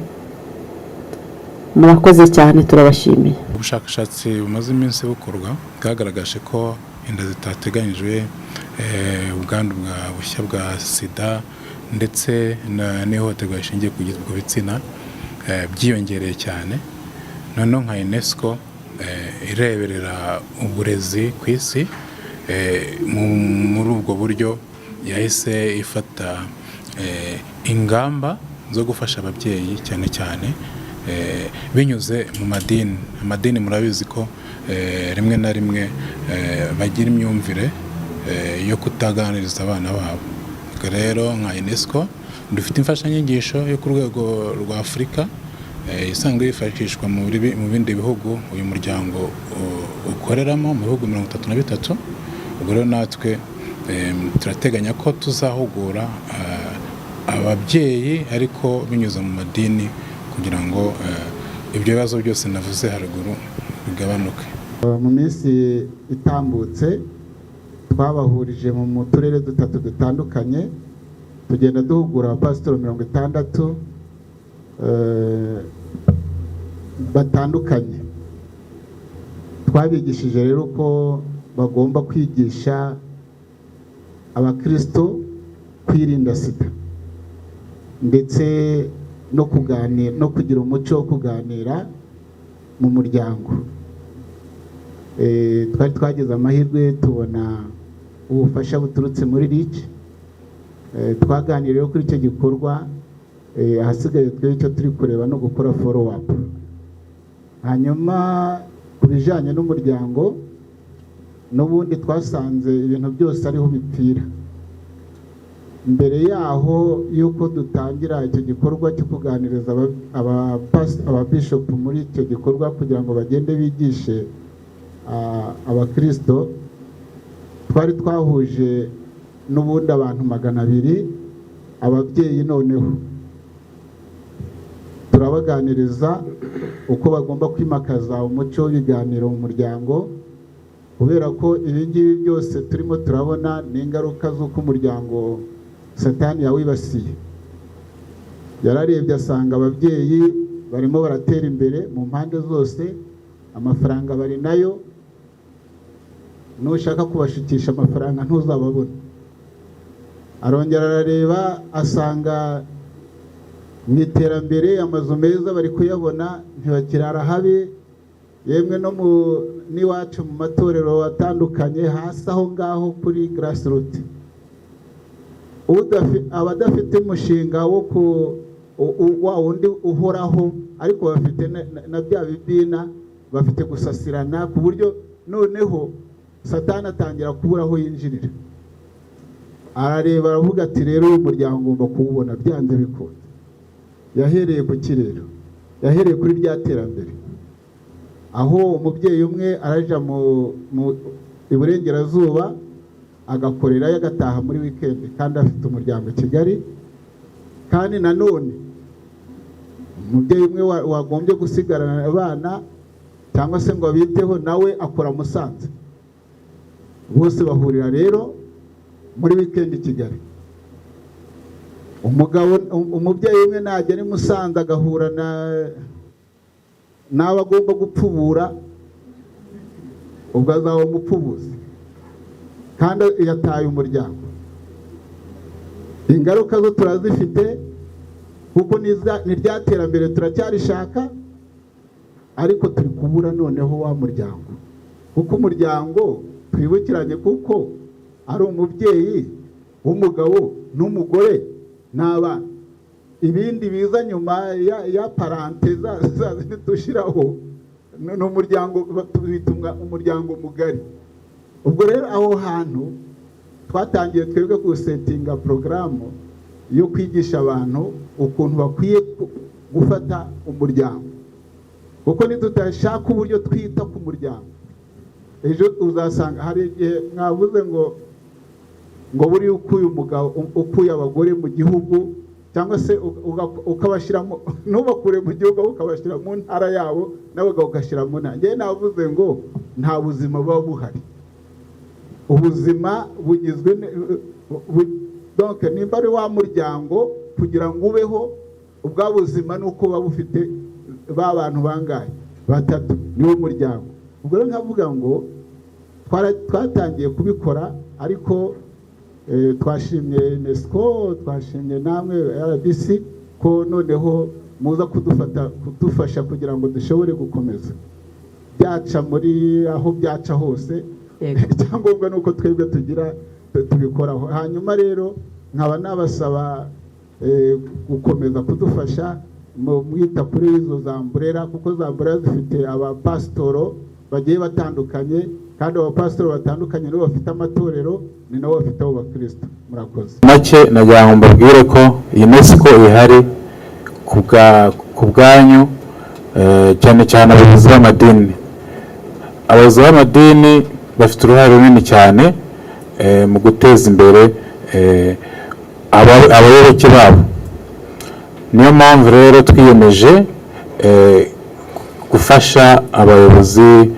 Murakoze cyane, turabashimiye. Ubushakashatsi bumaze iminsi bukorwa bwagaragaje ko inda zitateganyijwe, ubwandu bwa bushya bwa sida ndetse n'ihohoterwa rishingiye ku bitsina byiyongereye cyane. Noneho nka UNESCO ireberera uburezi ku isi, muri ubwo buryo yahise ifata ingamba zo gufasha ababyeyi, cyane cyane binyuze mu madini. Amadini murabizi ko rimwe na rimwe bagira imyumvire yo kutaganiriza abana babo. Ubwo rero nka UNESCO dufite imfashanyigisho yo ku rwego rwa Afurika isanzwe yifashishwa mu bindi bihugu uyu muryango ukoreramo, mu bihugu 33. Ubwo rero natwe turateganya ko tuzahugura ababyeyi, ariko binyuze mu madini, kugira ngo ibyo bibazo byose navuze haruguru bigabanuke. Mu minsi itambutse twabahurije mu turere dutatu dutandukanye, tugenda duhugura abapasitori 60 batandukanye. Twabigishije rero ko bagomba kwigisha abakristo kwirinda sida, ndetse no kuganira, no kugira umuco wo kuganira mu muryango. Twari twagize amahirwe tubona ubufasha buturutse muri REACH. Twaganiriye kuri icyo gikorwa. Ahasigaye twe icyo turi kureba no gukora follow up. Hanyuma ku bijyanye n'umuryango, n'ubundi twasanze ibintu byose ariho bipfira. Mbere yaho y'uko dutangira icyo gikorwa cyo kuganiriza ababishopu muri icyo gikorwa kugira ngo bagende bigishe abakirisito, twari twahuje n'ubundi abantu 200, ababyeyi, noneho turabaganiriza uko bagomba kwimakaza umuco w'ibiganiro mu muryango, kubera ko ibi ngibi byose turimo turabona ni ingaruka z'uko umuryango Satani yawibasiye. Yararebye asanga ababyeyi barimo baratera imbere mu mpande zose, amafaranga bari nayo, nushaka kubashukisha amafaranga ntuzababona. Arongera arareba asanga mu iterambere amazu meza bari kuyabona, ntibakirara habi, yemwe no mu n'iwacu mu matorero atandukanye hasi aho ngaho kuri grassroots, abadafite umushinga wo ku wa wundi uhoraho, ariko bafite na bya bibina, bafite gusasirana, ku buryo noneho Satani atangira kubura aho yinjirira. Arareba aravuga ati: "Rero uyu muryango ugomba kuwubona byanze bikunze." Yahereye ku kirero, yahereye kuri rya terambere, aho umubyeyi umwe araja mu iburengerazuba agakorerayo, agataha muri wikendi, kandi afite umuryango i Kigali. Kandi nanone umubyeyi umwe wagombye gusigarana abana cyangwa se ngo abiteho, nawe akora Musanze. Bose bahurira rero muri wikendi i Kigali. Umugabo, umubyeyi umwe nagera i Musanze agahura na n'abo agomba gupfubura, ubwo azaba umupfubuzi kandi yataye umuryango. Ingaruka zo turazifite, kuko ni rya terambere turacyarishaka, ariko turi kubura noneho wa muryango, kuko umuryango, twibukiranye, kuko ari umubyeyi w'umugabo n'umugore n'abana. Ibindi biza nyuma ya parenthèse za zindi dushyiraho ni umuryango, tubita umuryango mugari. Ubwo rero aho hantu twatangiye twebwe gusettinga porogaramu yo kwigisha abantu ukuntu bakwiye gufata umuryango, kuko nitudashaka uburyo twita ku muryango, ejo uzasanga hari igihe mwavuze ngo buriya ukuye umugabo, ukuye abagore mu gihugu, cyangwa se ukabashyira, ntubakure mu gihugu, ahubwo ukabashyira mu ntara yabo, n'abagabo ugashyira mu ntara. Njyewe navuze ngo nta buzima buba buhari. Ubuzima bugizwe donc nimba ari wa muryango, kugira ngo ubeho ubwa buzima ni uko buba bufite ba bantu bangahe? Batatu, niwo muryango. Ubwo rero nkavuga ngo twatangiye kubikora, ariko twashimye UNESCO, twashimye namwe RBC ko noneho muza kudufata, kudufasha kugira ngo dushobore gukomeza. Byaca muri aho byaca hose, icyangombwa ni uko twebwe tugira tubikoraho. Hanyuma rero nkaba nabasaba gukomeza kudufasha mu mwita kuri izo za umbrella, kuko za umbrella zifite abapasitoro bagiye batandukanye, kandi abapasitoro batandukanye nibo bafite amatorero, ni nabo bafite abo bakristo. Murakoze. Make nagira ngo mbabwire ko UNESCO ihari ku bwanyu, cyane cyane abayobozi b'amadini. Abayobozi b'amadini bafite uruhare runini cyane mu guteza imbere abayoboke babo. Niyo mpamvu rero twiyemeje gufasha abayobozi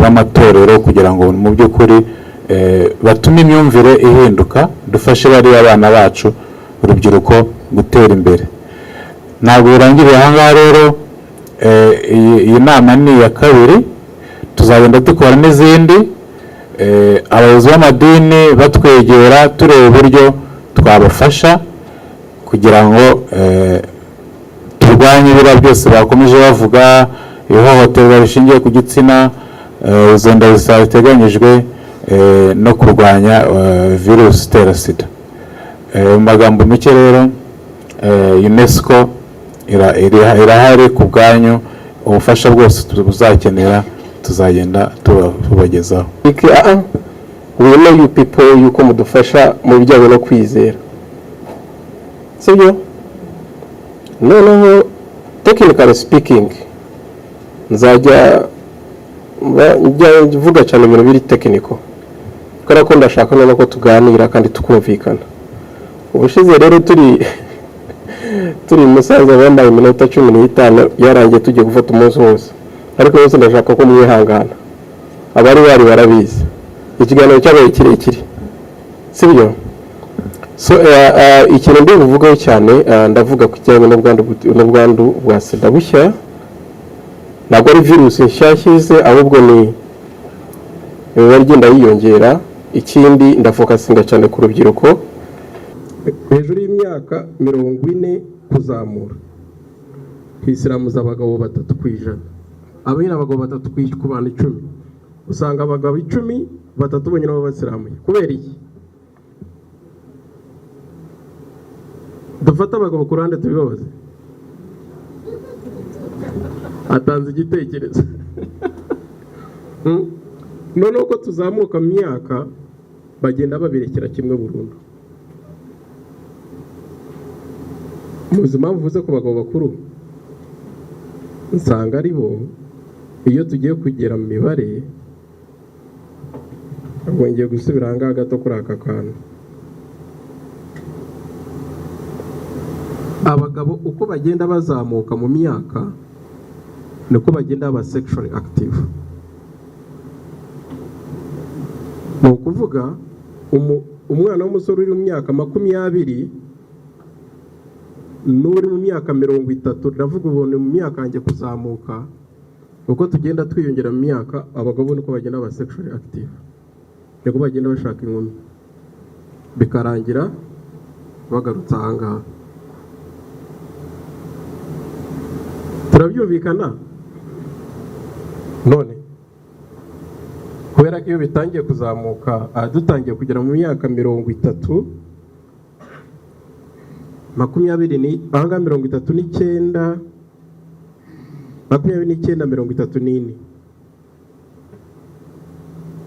b'amatorero kugira ngo mu by'ukuri batume imyumvire ihinduka, dufashe bariya bana bacu, urubyiruko, gutera imbere. Ntabwo birangiriye aha ngaha rero. Iyi nama ni iya kabiri, tuzagenda dukora n'izindi. Abayobozi b'amadini batwegera, tureba uburyo twabafasha kugira ngo turwanye biriya byose bakomeje bavuga, ihohoterwa rishingiye ku gitsina, izo nda zitateganyijwe, no kurwanya virusi itera sida. Mu magambo make rero, UNESCO irahari ku bwanyu. Ubufasha bwose tuzakenera tuzagenda tubagezaho. We know you people, yuko mudufasha mu bijyanye no kwizera, sibyo? Noneho technically speaking, nzajya njya mvuga cyane ibintu biri technical, kubera ko ndashaka noneho ko tuganira kandi tukumvikana. Ubushize rero turi musaza bambaye iminota 15 yarangiye, tugiye gufata umunsi wose, ariko yose ndashaka ko mwihangana. Abari bari barabizi, ikiganiro cyabaye kirekire, sibyo? So ikintu ndi buvugeho cyane, ndavuga ku kijyanye n'ubwandu bwa sida bushya. Ntabwo ari virusi nshyashya ize, ahubwo ni imibare igenda yiyongera. Ikindi, ndafocusinga cyane ku rubyiruko. Hejuru y'imyaka 40 kuzamura hisiramuza abagabo 3%. Aba nyine abagabo 3 ku bantu 10, usanga abagabo 10, batatu bonyine baba basiramuye. Kubera iki? Dufate abagabo ku ruhande tubibabaze. Atanze igitekerezo. Noneho ko tuzamuka mu myaka, bagenda babirekera kimwe burundu. Muzi impamvu uvuze ku bagabo bakuru? Nsanga ari bo iyo tugiye kugera mu mibare. Ubwo ngiye gusubira aha ngaha gato kuri aka kantu. Abagabo uko bagenda bazamuka mu myaka niko bagenda baba sexually active. Ni ukuvuga umwana w'umusore uri mu myaka 20. N'uri mu myaka 30, ndavuga ubu ni mu myaka yanjye kuzamuka, uko tugenda twiyongera mu myaka, abagabo niko bagenda ba sexually active, niko bagenda bashaka inkumi, bikarangira bagarutse ahangaha. Turabyumvikana? None kubera ko iyo bitangiye kuzamuka, dutangiye kugera mu myaka 30, 20 ni ahangaha, 39, 29, 34,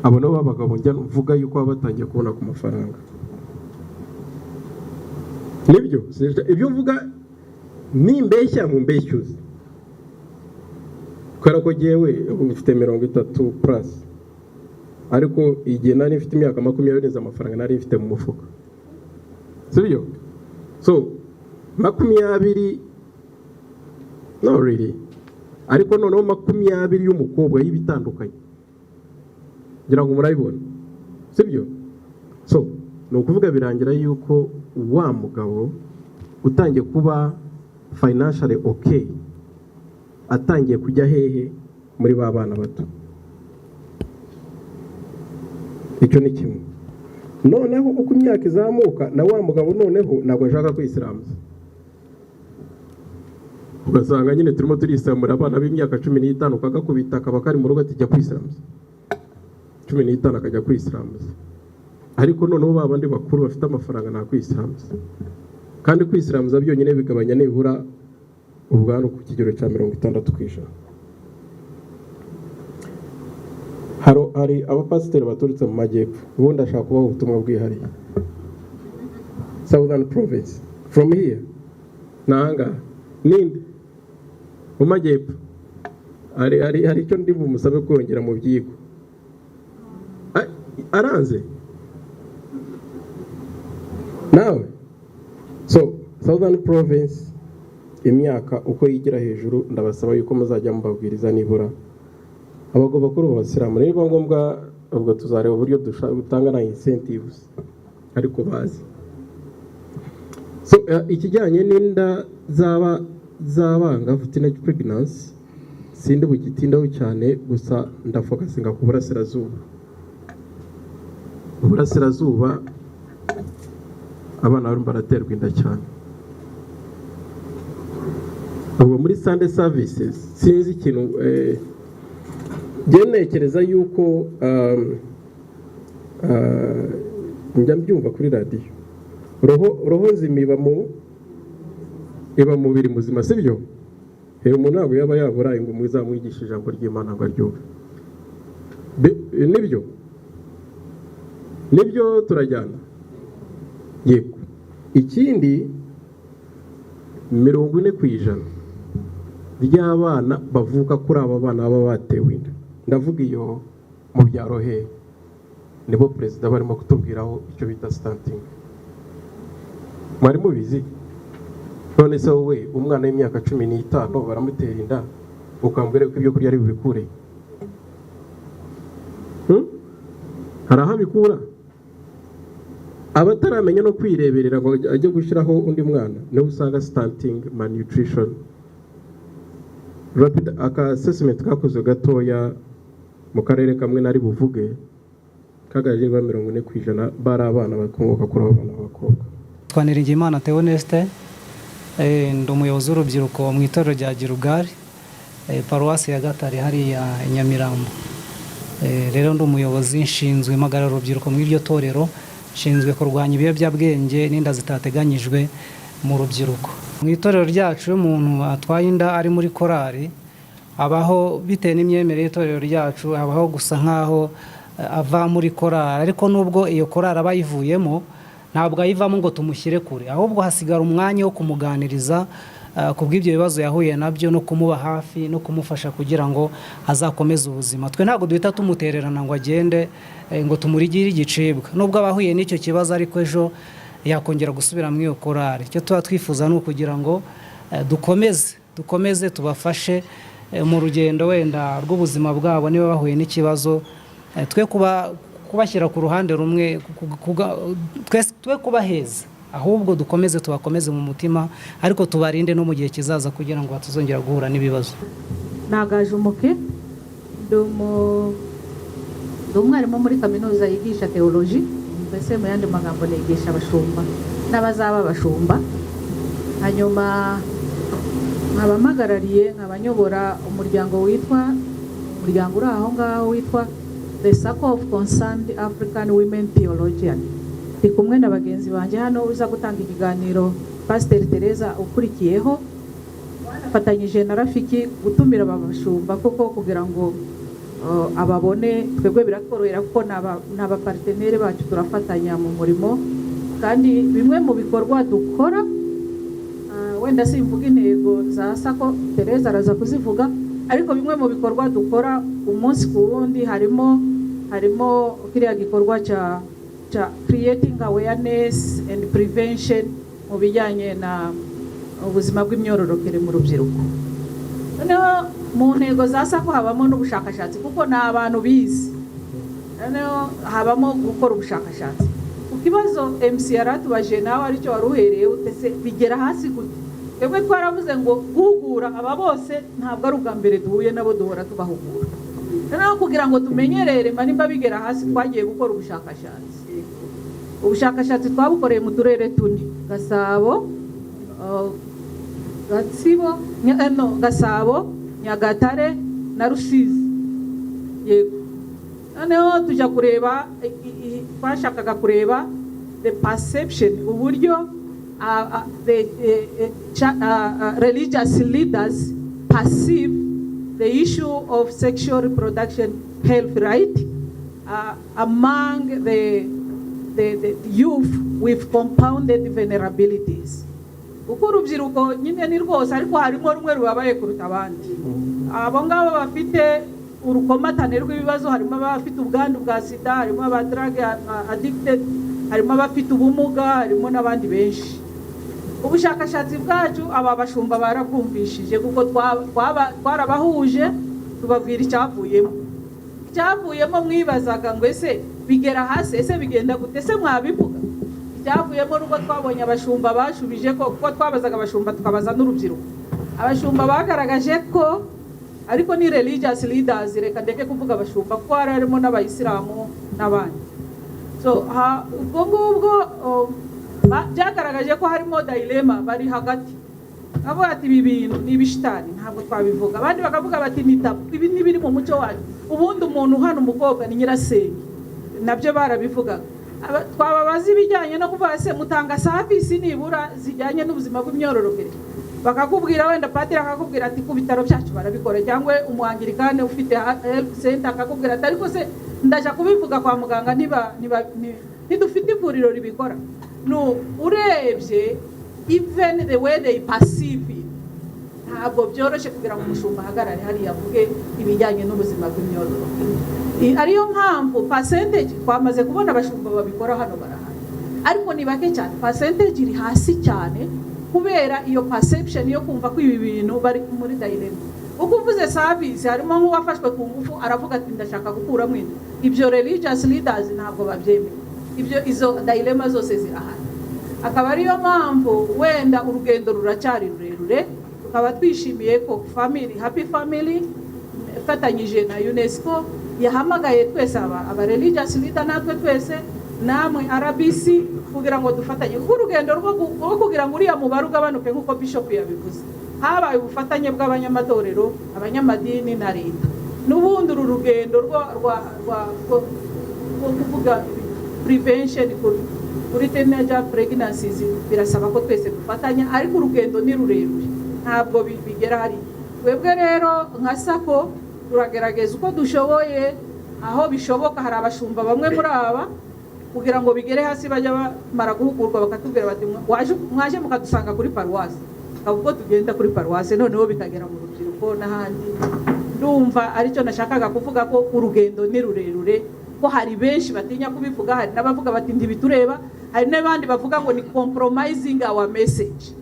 abo nabo b'abagabo njya mvuga yuko baba batangiye kubona ku mafaranga. Nibyo, ibyo mvuga nimbeshya mu mbeshyuze, kubera ko jyewe ubu mfite 30 plus, ariko igihe nari mfite imyaka 20 nzi amafaranga nari mfite mu mufuka, sibyo? So 20, no really, ariko noneho 20 y'umukobwa y'ibitandukanye, ngira ngo murabibona, sibyo? So ni ukuvuga birangira yuko wa mugabo utangiye kuba financially okay atangiye kujya hehe? Muri ba bana bato. Icyo ni kimwe. Noneho uko imyaka izamuka, na wa mugabo noneho ntabwo ashaka kwisiramuza, ugasanga nyine turimo turisamura abana b'imyaka 15, ukagakubita kaba kari mu rugo ati jya kwisiramuza, 15 akajya kwisiramuza. Ariko noneho ba bandi bakuru bafite amafaranga nta kwisiramuza, kandi kwisiramuza byonyine bigabanya nibura ubwandu ku kigero cya 60%. Hari abapasiteri baturutse mu majyepfo, ubundi ashaka kubaha ubutumwa bwihariye. Southern Province, from here, ni ahangaha. Ninde mu majyepfo? Hari icyo ndi bumusabe kongera mu byigwa. Aranze nawe. So Southern Province, imyaka uko yigira hejuru, ndabasaba yuko muzajya mubabwiriza nibura abagabo bakuru b'abasilamu, niba ngombwa ubwo tuzareba uburyo dutanga na incentives, ariko bazi. So ikijyanye n'inda zaba z'abangavu, teenage pregnancy, sindi bugitindaho cyane, gusa ndafocusinga ku burasirazuba. Uburasirazuba abana barimo baraterwa inda cyane. Ubwo muri Sunday services, sinzi ikintu njye ntekereza yuko njya mbyumva kuri radiyo, roho nzima iba mu mubiri muzima, sibyo? Umuntu ntabwo yaba yaburaye ngo muzamwigishe ijambo ry'Imana ngo aryumve. Nibyo, nibyo, turajyana, yego. Ikindi, 40% ry'abana bavuka kuri aba bana baba batewe inda, ndavuga iyo mu byaro he, nibo perezida barimo kutubwiraho icyo bita stunting. Mwari mubizi? None se wowe umwana w'imyaka 15 baramutera inda, ukambwira ko ibyo kurya ari bubikure? Hari aho abikura? Abataramenya no kwireberera ngo ajye gushyiraho undi mwana, niho usanga stunting, malnutrition. Rapid aka assessment kakozwe gatoya mu karere kamwe nari buvuge, kagaragaje ba 40% bari abana bakomoka kuri abo bana b'abakobwa. Niringiyimana Theoneste, ndi umuyobozi w'urubyiruko mu itorero rya Girugali, paruwasi ya Gatare hariya i Nyamirambo. Rero ndi umuyobozi nshinzwe impagarara urubyiruko mu iryo torero, nshinzwe kurwanya ibiyobyabwenge n'inda zitateganyijwe mu rubyiruko. Mu itorero ryacu, iyo umuntu atwaye inda ari muri korali, abaho bitewe n'imyemerere y'itorero ryacu, abaho gusa nk'aho ava muri korali. Ariko nubwo iyo korali aba ayivuyemo, ntabwo ayivamo ngo tumushyire kure, ahubwo hasigara umwanya wo kumuganiriza ku bw'ibyo bibazo yahuye nabyo, no kumuba hafi no kumufasha kugira ngo azakomeze ubuzima. Twe ntabwo duhita tumutererana ngo agende, ngo tumurigire igicibwa. Nubwo aba ahuye n'icyo kibazo, ariko ejo yakongera gusubira muri iyo korali. Icyo tuba twifuza ni ukugira ngo dukomeze tubafashe mu rugendo wenda rw'ubuzima bwabo. Niba bahuye n'ikibazo, twe kuba kubashyira ku ruhande rumwe, twe kubaheza. Ahubwo dukomeze tubakomeze mu mutima, ariko tubarinde no mu gihe kizaza kugira ngo batazongera guhura n'ibibazo. Nagaje umuke, ndi umwarimu muri kaminuza yigisha teoloji, mbese mu yandi magambo nigisha abashumba n'abazaba abashumba. Hanyuma nkaba mpagarariye, nkaba nyobora umuryango witwa, umuryango uri aho ngaho witwa The Circle of Concerned African Women Theologian. Ndi kumwe na bagenzi banjye hano, uza gutanga ikiganiro Pasiteri Tereza ukurikiyeho. Fatanyije na Rafiki gutumira aba bashumba koko kugira ngo ababone. Twebwe biratworohera kuko ni abapartenaires bacu, turafatanya mu murimo. Kandi bimwe mu bikorwa dukora, wenda simvuga intego za Sako, Tereza araza kuzivuga, ariko bimwe mu bikorwa dukora umunsi ku wundi harimo kiriya gikorwa cya creating awareness and prevention mu bijyanye na ubuzima bw'imyororokere mu rubyiruko. Noneho mu ntego za Sako habamo n'ubushakashatsi, kuko ni abantu bize. Noneho habamo gukora ubushakashatsi ku kibazo MC yaratubajije, nawe aricyo wari uhereye utese bigera hasi gute. Twebwe twaravuze ngo guhugura aba bose ntabwo ari ubwa mbere duhuye nabo, duhora tubahugura. Noneho kugira ngo tumenyerere nimba bigera hasi, twagiye gukora ubushakashatsi. Ubushakashatsi twabukoreye mu turere tune: Gasabo, Gatsibo, no, Gasabo, Nyagatare na Rusizi. Yego, noneho tujya kureba, twashakaga kureba the perception, uburyo the religious leaders perceive the issue of sexual reproduction health right among the youth with compounded vulnerabilities. Kuko urubyiruko nyine ni rwose, ariko harimo rumwe rubabaye kuruta abandi, abo ngabo bafite urukomatane rw'ibibazo. Harimo abafite ubwandu bwa sida, harimo aba drug addicted, harimo abafite ubumuga, harimo n'abandi benshi. Ubushakashatsi bwacu aba bashumba barabwumvishije, kuko twarabahuje, tubabwira icyavuyemo. Icyavuyemo, mwibazaga ngo ese bigera hasi, ese bigenda gute, ese mwabivuga? Icyavuyemo nubwo twabonye abashumba bashubije ko, kuko twabazaga abashumba tukabaza n'urubyiruko, abashumba bagaragaje ko, ariko ni religious leaders, reka ndeke kuvuga abashumba kuko hari harimo n'abayisilamu n'abandi. So ubwo ngubwo byagaragaje ko harimo dilemma, bari hagati. Bavuga ati ibi bintu ni ibishitani, ntabwo twabivuga. Abandi bakavuga bati ni taboo, ibi ni biri mu muco wacu, ubundi umuntu uhana umukobwa ni nyirasenge. Nabyo barabivugaga. Twababaza ibijyanye no kuvuga se mutanga service nibura zijyanye n'ubuzima bw'imyororokere, bakakubwira wenda padiri akakubwira ati ku bitaro byacu barabikora, cyangwa umuangirikane ufite health center akakubwira ati ariko se ndajya kubivuga kwa muganga niba ntidufite ivuriro ribikora? No urebye even the way they perceive it, ntabwo byoroshye kugira ngo umushumba ahagarare hariya avuge ibijyanye n'ubuzima bw'imyororokere. Ariyo mpamvu percentage, twamaze kubona abashumba babikora hano barahari, ariko ni bake cyane, percentage iri hasi cyane kubera iyo perception yo kumva ko ibi bintu bari muri dilemma. Uko uvuze service, harimo nk'uwafashwe ku ngufu aravuga ati ndashaka gukuramo inda. Ibyo religious leaders ntabwo babyemera. Ibyo izo dilemma zose zirahari, akaba ariyo mpamvu wenda urugendo ruracyari rurerure. Tukaba twishimiye ko family, Happy Family ifatanyije na UNESCO yahamagaye twese aba religious leader, natwe twese, namwe RBC, kugira ngo dufatanye, kuko urugendo rwo kugira ngo uriya mubare ugabanuke, nk'uko bishop yabivuze, habaye ubufatanye bw'abanyamatorero, abanyamadini na leta. N'ubundi uru rugendo rwo kuvuga prevention kuri teenager pregnancies birasaba ko twese dufatanya, ariko urugendo ni rurerure, ntabwo bigera hariya. Twebwe rero nka Sako turagerageza uko dushoboye aho bishoboka. Hari abashumba bamwe muri aba, kugira ngo bigere hasi, bajya bamara guhugurwa bakatubwira bati mwaje mukadusanga kuri paruwasi, tukaba ubwo tugenda kuri paruwasi, noneho bikagera mu rubyiruko n'ahandi. Ndumva aricyo nashakaga kuvuga, ko urugendo ni rurerure, ko hari benshi batinya kubivuga, hari n'abavuga bati ntibitureba, hari n'abandi bavuga ngo ni compromising our message,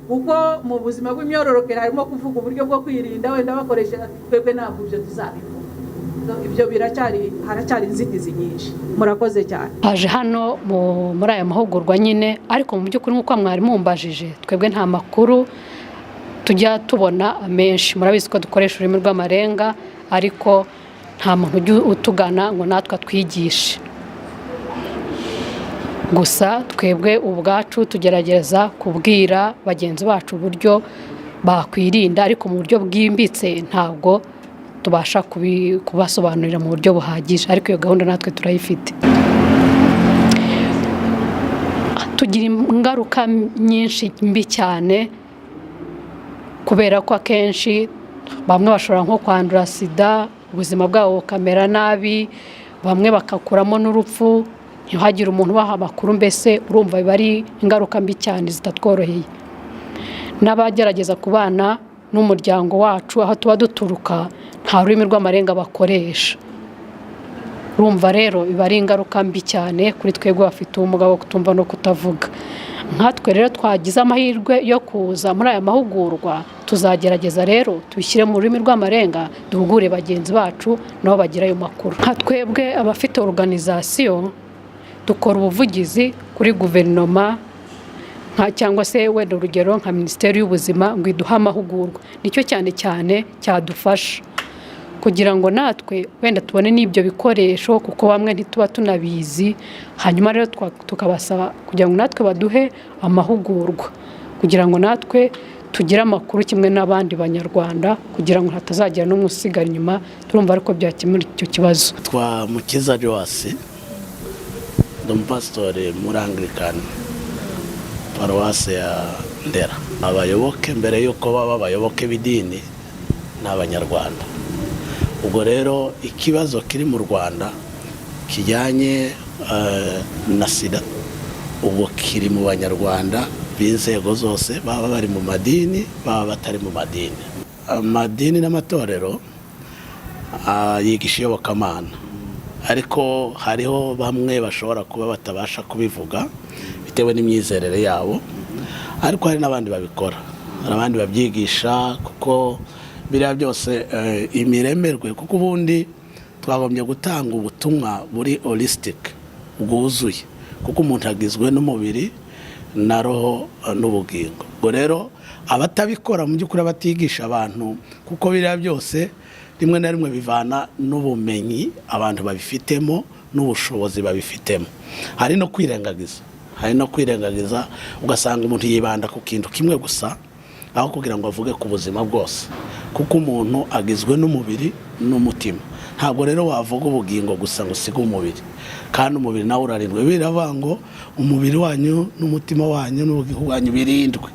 kuko mu buzima bw'imyororokere harimo kuvuga uburyo bwo kwirinda, wenda bakoresha, twebwe ntabwo ibyo tuzabivuga. Ibyo biracyari, haracyari inzitizi nyinshi. Murakoze cyane. Aje hano muri aya mahugurwa nyine, ariko mu by'ukuri, nk'uko mwari mumbajije, twebwe nta makuru tujya tubona amenshi. Murabizi ko dukoresha ururimi rw'amarenga, ariko nta muntu ujya utugana ngo natwe atwigishe. Gusa twebwe ubwacu tugerageza kubwira bagenzi bacu uburyo bakwirinda, ariko mu buryo bwimbitse ntabwo tubasha kubasobanurira mu buryo buhagije. Ariko iyo gahunda natwe turayifite. Tugira ingaruka nyinshi mbi cyane, kubera ko akenshi bamwe bashobora nko kwandura sida, ubuzima bwabo bukamera nabi, bamwe bakakuramo n'urupfu, ntihagire umuntu ubaha amakuru. Mbese urumva biba ari ingaruka mbi cyane zitatworoheye. N'abagerageza kubana n'umuryango wacu, aho tuba duturuka nta rurimi rw'amarenga bakoresha. Urumva rero biba ari ingaruka mbi cyane kuri twebwe bafite ubumuga bwo kutumva no kutavuga. Nkatwe rero twagize amahirwe yo kuza muri aya mahugurwa, tuzagerageza rero tubishyire mu rurimi rw'amarenga, duhugure bagenzi bacu nabo bagira ayo makuru. Nka twebwe abafite organization dukora ubuvugizi kuri guverinoma, nka cyangwa se wenda urugero nka Minisiteri y'Ubuzima, ngo iduhe amahugurwa. Nicyo cyane cyane cyadufasha kugira ngo natwe wenda tubone n'ibyo bikoresho, kuko bamwe ntituba tunabizi. Hanyuma rero tukabasaba kugira ngo natwe baduhe amahugurwa, kugira ngo natwe tugire amakuru kimwe n'abandi Banyarwanda, kugira ngo hatazagira n'umwe usigara inyuma. Turumva ariko byakemura icyo kibazo. Twa Mukiza Joasi, ndi umupasitori muri Anglikani, Paruwase ya Ndera. Abayoboke, mbere y'uko baba abayoboke b'idini, ni Abanyarwanda. Ubwo rero ikibazo kiri mu Rwanda kijyanye na sida ubwo kiri mu Banyarwanda b'inzego zose, baba bari mu madini, baba batari mu madini. Amadini n'amatorero yigisha iyobokamana, ariko hariho bamwe bashobora kuba batabasha kubivuga bitewe n'imyizerere yabo, ariko hari n'abandi babikora, hari abandi babyigisha, kuko biriya byose imiremerwe, kuko ubundi twagombye gutanga ubutumwa buri holistic, bwuzuye, kuko umuntu agizwe n'umubiri na roho n'ubugingo. Ubwo rero abatabikora mu by'ukuri, abatigisha abantu, kuko biriya byose rimwe na rimwe bivana n'ubumenyi abantu babifitemo n'ubushobozi babifitemo. Hari no kwirengagiza, ugasanga umuntu yibanda ku kintu kimwe gusa aho kugira ngo avuge ku buzima bwose, kuko umuntu agizwe n'umubiri n'umutima. Ntabwo rero wavuga ubugingo gusa ngo usige umubiri, kandi umubiri nawe urarindwe. Biravuga ngo umubiri wanyu n'umutima wanyu n'ubugingo bwanyu birindwe.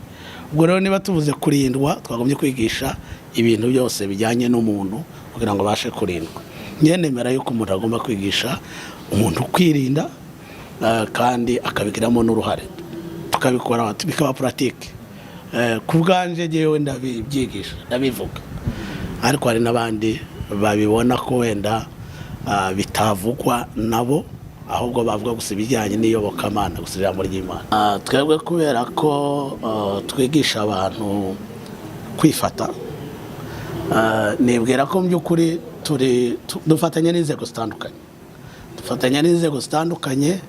Ubwo rero niba tuvuze kurindwa, twagombye kwigisha ibintu byose bijyanye n'umuntu kugira ngo abashe kurindwa. Njye nemera yuko umuntu agomba kwigisha umuntu kwirinda, kandi akabigiramo n'uruhare, tukabikora bikaba pratique. Ku bwanje njyewe ndabibyigisha, ndabivuga, ariko hari n'abandi babibona ko wenda bitavugwa nabo, ahubwo bavuga gusa ibijyanye n'iyobokamana gusa, ijambo ry'Imana. Twebwe kubera ko twigisha abantu kwifata, nibwira ko mu by'ukuri turi dufatanya n'inzego zitandukanye,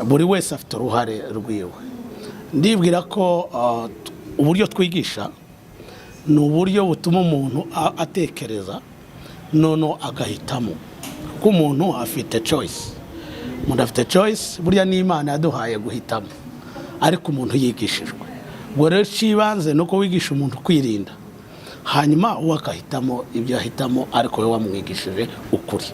buri wese afite uruhare rwiwe. Ndibwira ko uburyo twigisha ni uburyo butuma umuntu atekereza, noneho agahitamo, kuko umuntu afite choice. Umuntu afite choice, burya n'Imana yaduhaye guhitamo, ariko umuntu yigishijwe. Ubwo rero icy'ibanze ni uko wigisha umuntu kwirinda, hanyuma uwo akahitamo ibyo ahitamo, ariko wowe wamwigishije ukuri.